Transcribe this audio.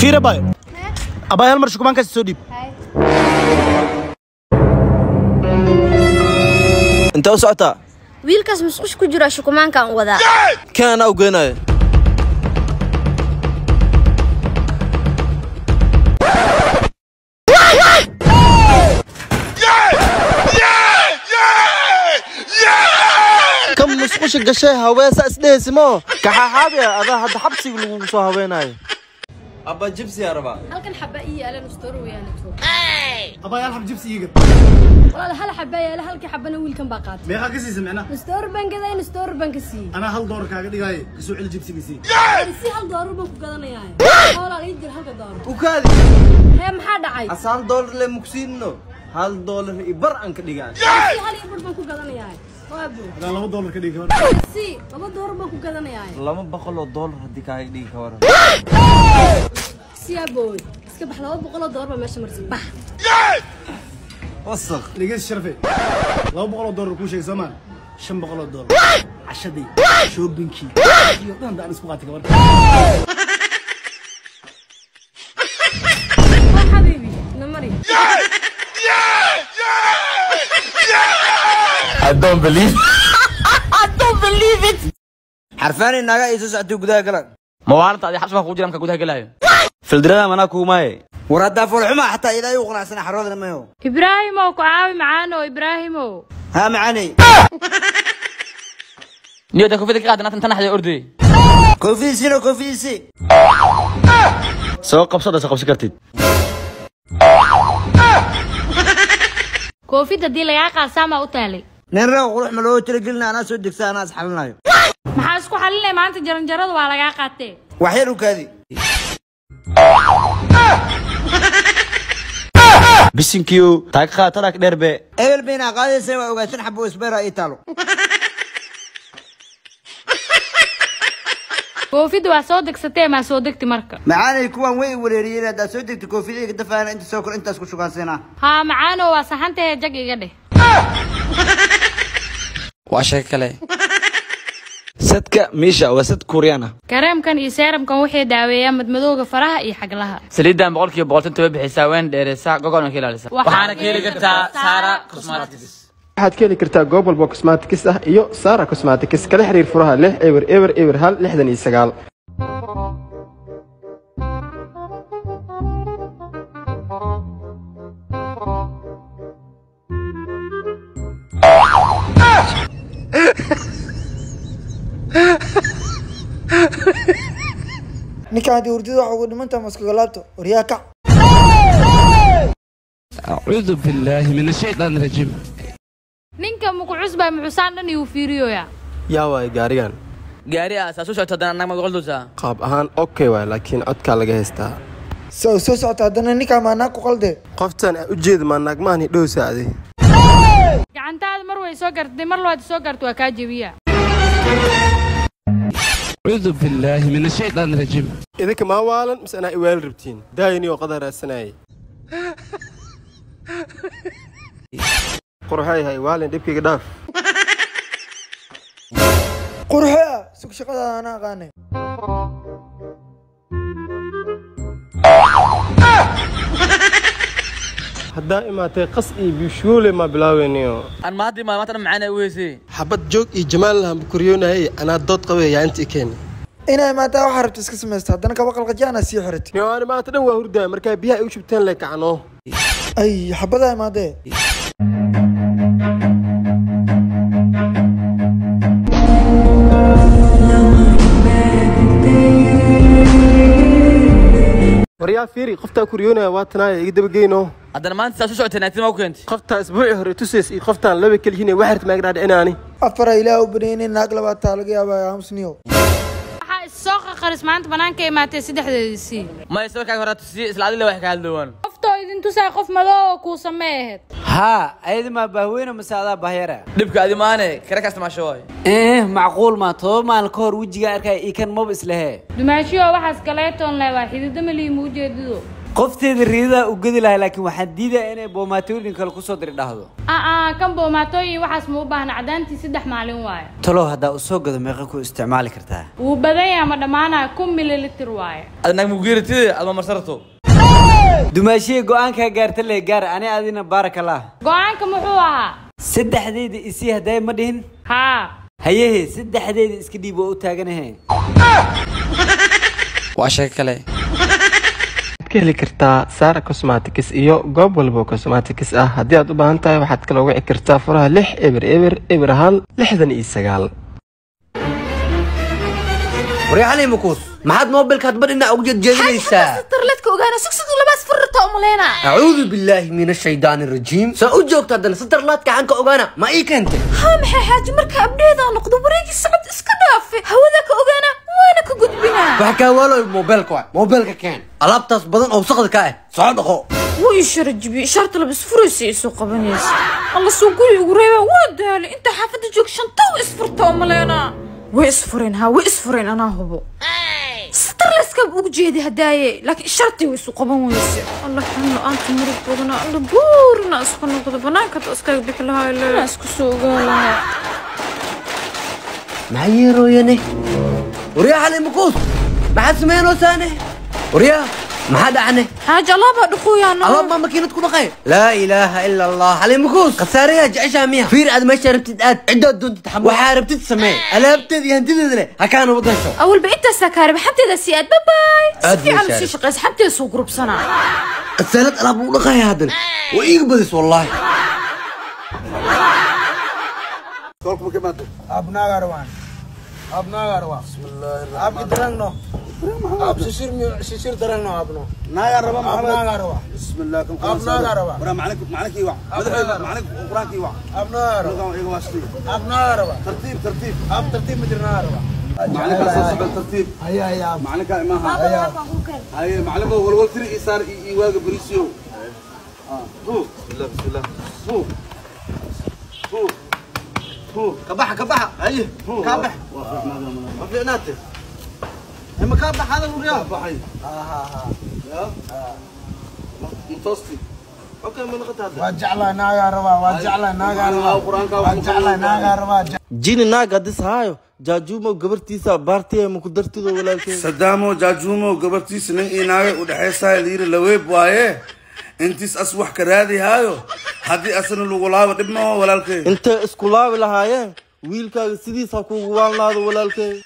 Fiir abay. Abay hal mar shukumaankaas soo dhiib. Inta u socotaa? Wiilkaas musqush ku jira shukumaankaan wadaa. Kan u geenayo. Kam musqusha gashay haweesa isdheesimo kaxaaxaabiya adaa hadda xabsiga lagugu soo haweenaayo. Abba jibsi yaa rabaa. Halkan xaba ii yaala nus doolar weeyaan tuug. Abay hal xab jibsi iiga. Walaal hal xaba yaala, halkii xabana wiilkan baa qaatay. Meeqa ka siisay micnaha? Nus doolar baan gaday, nus doolar baan ka siiyey. Anaa $1 kaaga dhigaaye, kasoo celi jibsigiisii. Si $1 baan ku gadanayaa. Walaal ii jir halka doolar. U kaadi. Hee, maxaa dhacay? As $1 le mugsiinno, $1.50 aan ka dhigaa. Si 1.50 baan ku gadanayaa. Waa buu. Haddaan $2 ka dhigi kabar. Si $2 baan ku gadanayaa. $200 haddii kaaga dhigi ka waran. Si abooy. Iska bax, $200 baa meesha marsi. Bax. Wasakh. Dhegeysi sharfe, $200 kuu sheegay soomaan, $500 cashadii shoobinkii iyo dhan daan isku qaatay gabar. Waa xabiibi, na mari. I don't believe. Xarfaani naaga ay soo socotay gudaha galan. Mawaalinta adi xabsi baan kugu jira marka gudaha gelayo. Fildirada manaa kuumaaye. War haddaa foolxuma xataa ilaahay u qanacsana xaroodana mayo. Ibraahimow, ku caawi macaanow Ibraahimow. Haa macaaney. Niyada koofida ka qaadan tan naxday orday. Koofidiisiina koofidiisii. Soo qabsada, soo qabsan kartid. Koofid haddii lagaa qaad saamaa u taalay. Nin reew qurux ma loogu talagelina, anaa soo degsa, anaa isxalinayo. Maxaa isku xalinay maanta? Jaranjarada waa lagaa qaatee. Wax yar u kaadi. Bisinkiyo taag qaatana ka dheerbe. Ebel bayna qaadaysa, waa ogaashan xabo isbeera ii taalo. Koofidda waa soo degsatee, maa soo degti marka? Macaanay, kuwaan way wareeriyeen. Haddaa soo degta koofidayga dafaana inta soo kor intaas ku shukaansanaa. Haa macaanow, waa saxantahe, jag iga dheh. Waa sheeko kale. Sadka miisha waa sad kuuriyaan ah. Kareemkan iyo seeramkan waxay daaweeyaan madmadowga faraha iyo xaglaha. Saliidan 100% tinta way bixisaa, wayn dheereysaa, gogolna ka ilaalisa. Waxaana ka heli kartaa Sara Cosmetics. Waxaad ka heli kartaa goob walba cosmetics ah iyo Sara Cosmetics. Kala xiriir furaha 6000 01 69. Ninkan haddii hurdada wax ugu dhimantaha maskaga laabto, waryaa kac. أعوذ بالله من الشيطان الرجيم. Ninka muku cusbaa muxusaan dhan igu fiiriyoya. Yaa waay gaarigan? Gaari ah saa soo socota haddana annaga magaqol dulsaa. Qaab ahaan okay waay, laakiin codkaa laga haystaa. Soo soo socota haddana ninkaa maanaa ku qalde. Qoftan aa u jeeda maa naagmahani dhow saacday? Gacantaada mar way soo gartay, mar labaad soo garta waa kaa jebiya. أعوذ بالله من الشيطان الرجيم. Idinka maa waalan mise anaa iwaali rabtiin daayini oo qadar raadsanayay? Qurxay hay waalin, dhibkayga dhaaf. Qurxe ah, sug, shaqadaada anaa aqaanay. Haddaa imaatay qas iyo bishuule maa bilaaweyniyo. Aan maanta imaad maanta dhan macaan ay u heysay. Xabad joog iyo jamaal lahan bukuryoonayay, anaa dood qabay yaa inta i keeni. Inay imaataa waxaa rabta iska samaysta, haddana kaba qalqajaana sii xiratay. Niyo ani maanta dhan waa hurdaaya, markaa biyaha ay u shubteen le kacno. Ay, xabadaa imaadee. Waryaa fiiri, qoftaa kuryoonaya waa tanaaya, iga dabageyno. Haddana maanta saa soo socotay naagtima ku keentay. Qoftaa isbuucii hore tusays iyo qoftaan laba kelihiin wax harta maaga dhaadhicinaani. Afara ilaah u baneynay, naag labaataa laga yaabaa aamusniyo. Waxaa is soo qaqaris maanta banaanka imaatay saddexdeedii sii. Maya, sawirkaaga hore tusiye isla adile wax ka hadlowaan. Qoftoo idin tusaa qof madoo oo kuu samee ahayd. Haa, ayada maa baahweyne mase adaa bahyara? Dhibka adi maane kare kaasta maasho waay. Eh, macquul maa 10 maalin ka hor wejiga arkaya ii kan maba islehe. Dumaashiyo waxaas kaleetoon leh waa xididdo malihi muu jeedido. Qofteeda riidaa u gedi lahay, laakiin waxaan diidaa inay boomaatooyin kale kusoo diri dhahdo. Aa, kan boomaatooyin waxaas ma u baahna, cadaantii 3 maalin waaye. Talow haddaa u soo gado meeqa ku isticmaali kartaa? Wuu badan yahay, ma dhammaanayo, 1000 mililitr waaye. Adnaag mugiiratide adma marsarto. Dumaashiya go'aankaa gaarta lee gaar, ani adina baarakallah. Go'aanka muxuu ahaa? 3deyda isii hadday ma dhihin? Haa. Hayehe, 3deyda iska dhiib, waa u taaganahe. Waa sheeko kale. Ka heli kartaa Sara Cosmetics iyo goob walba oo cosmetics ah. Haddii aad u baahan tahay, waxaad kala wici kartaa furaha 6 0 0 0 1 69. Waryaa Makuus, maxaad moobilkaad ba dhinac ugu jeedjeedinaysaa? Satarleedka ogaana, sugsugu labaas furta umaleena. Acuudu billaahi min ashaydaani rajiim. Saa u joogta haddana satarlaadka xanka ogaana ma ii keentay? Haa, maxay xaaji, marka abdheedaa noqdo wareegii socod iska dhaafe, hawada ka ogaana waana ka gudbinaa. Wax kaa waaloy moobilka waay, moobilka keen, alaabtaas badan oo wasaqda ka ah soo dhaqo. Wuu ii shara jibiyey, ishaarta labis furaysa isoo qabanaysa. Alla soo guri ugu reebaa, waa daalay. Inta xaafadda joog shantaw isfurta umaleena. Way isfureen, haa, way isfureen, anaa hubo. Satarleska ugu jeedi hadaaye, laakiin sharti way isu qaban weyse. Alla xun la-aanta murug badanaa, alla buurina isku noqdo, banaanka hadda iskaga bixi lahaa, ilaa isku soo ogaan lahaa. Maxaa yeerooyane? Waryaa Xali Makuus, maxaad sameynaysaane? Waryaa, maxaa dhacane? Xaaji, alaabaa dhuquyaano. Alaab baa makiinad ku dhaqay? Laa ilaaha ila Allah. Xali Makuus, khasaarayaa jeceshaa miya? Fiir, aad meesha rabtid aad, ciddaad doontid xam, waxaa rabtid samee, alaabteeda iyo hantideeda leh ha kaa nabad gasho. Awalba intaasaa kaarib xabteeda sii aad, babaay, si Aad fiican bay usii shaqaysa, xabteeda soo gurubsanaa. Khasaalad alaab lagu dhaqaya haddana waa iiga badis wallaahi. Kabaxa, kabaxa, haye, kabax, ma fiicnaate ma kabax hada wuriyaa baxay mutoosti. Okay, ma noqota hadda? Waa jeclaa naagaa rabaa, waa jeclaa naagaa rabaa, waa jeclaa naagaa rabaa. Jini naag hadis haayo Jaajuumo gabartiisa baartiya ma ku dartido walaalkeen? Sadaamo Jaajuumo gabartiisa nin ii naagay u dhexaysahay layiri laweeb waaye, intiis as wax ka raadihaayo, haddii asna lagu laabo dhib maho walaalkey. Intay isku laabi lahaayeen, wiilkaaga sidiisa kuugu waanlaado walaalkey.